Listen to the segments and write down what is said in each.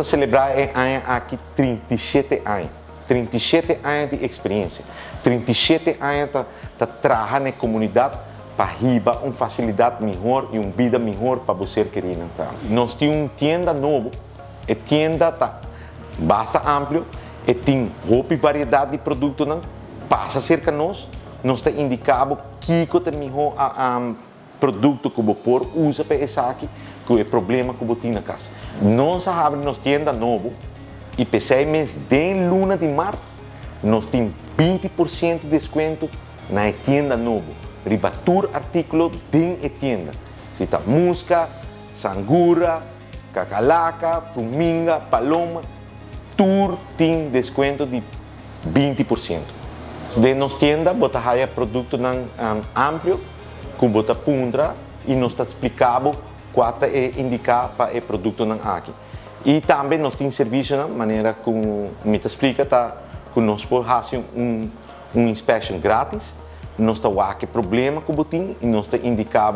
ta selebrá e aña aki 37 aña. 37 aña di eksperensia. 37 aña ta traha na komunidat pa hiba un fasilidat mihó i un bida mihó pa bo ser kerí. Nos tin un tienda nobo, e tienda ta basta amplio, i tin hopi variedat di produkto. Pasa serka nos, nos ta indiká kiko ta mihó produkto ku bo por usa pa esaki, ku e problema ku bo tin na kas. Nos a habri nos tienda nobo i p'esei mes den luna di mart, nos tin 20% di deskuento na tienda nobo. Riba tur artíkulo den e tienda. Si ta muska, sangura, kakalaka, fruminga, paloma, tur tin deskuento di 20%. Den nos tienda, bo ta haya produktonan amplio, ku bo ta puntra i nos ta splika kua ta indiká pa e produktonan aki. I tambe nos tin servisio, manera ku mi ta splika, ta ku nos por hasi un inspection gratis, nos ta wak e problema ku bo tin i nos ta indiká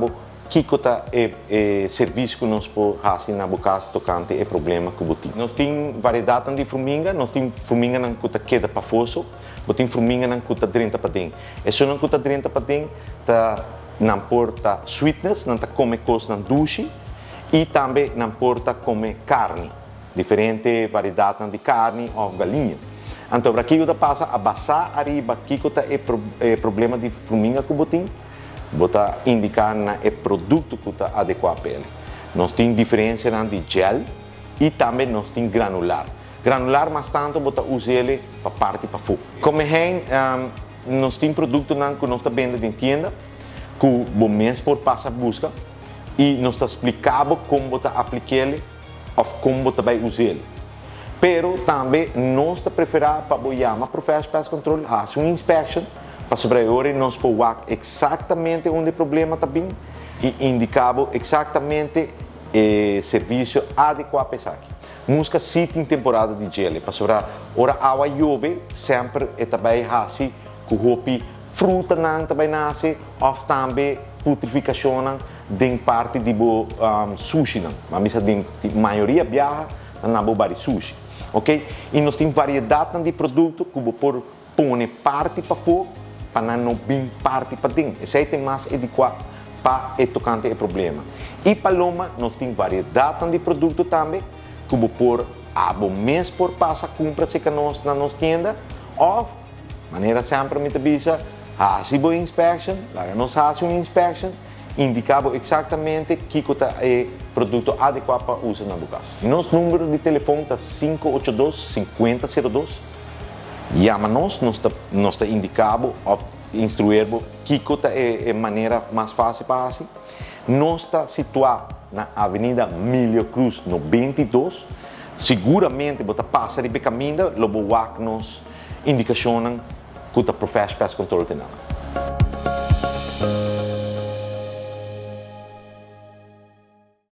kiko ta e servisio ku nos por hasi na bo kas tokante e problema ku bo tin. Nos tin variedat di fruminga, nos tin fruminganan ku ta keda pafó, bo tin fruminganan ku ta drenta paden. Esunnan ku ta drenta paden ta nan por ta sweetness, nan ta kome kosnan dushi i tambe nan por ta kome karni, diferente variedat di karni òf galiña. Anto, kiko ta pasa, a base ariba kiko ta e problema di fruminga ku bo tin, bo ta indiká na e produkto ku ta adekuá pa e. Nos tin diferensia di gel i tambe nos tin granular. Granular mas tantu bo ta usa pa parti pafó. Komehein, nos tin produktonan ku nos ta bende den tienda, ku bo mes por pasa buska i nos ta splika kon bo ta aplik'é òf kon bo ta bai us'é. Pero tambe nos ta preferá pa bo yama Professional Pest Control, hasi un inspection, pasobra nos por wak eksaktamente unda e problema ta bin i indiká eksaktamente e servisio adekuá pa esaki. Muska sí tin temporada di gel, pasobra ora awa yobe, semper e ta bai hasi ku hopi frutanan ta bai nase òf tambe putrifikashon den parti di bo sushi nan. Ma misa den mayoria biaha na bo bari sushi. Ok? I nos tin variedat di produkto ku bo por pone parti pafó pa nan no bin parti paden. Esei ta mas adekuá pa e tokante e problema. I paloma, nos tin variedat di produkto tambe ku bo por abo mes por pasa kumpra serka nos na nos tienda òf manera semper mi ta bisa, hasi bo inspection, laga nos hasi un inspection, indiká eksaktamente kiko ta e produkto adekuá pa usa na bo kas. Nos number di telefòn ta 582 5002. Yama nos, nos ta indiká òf instruí kiko ta e manera mas fásil pa hasi. Nos ta situá na Avenida Milio Cruz 92. Siguramente bo ta pasa riba kaminda, lo bo wak nos indikashon ku ta Professional Pest Control tin.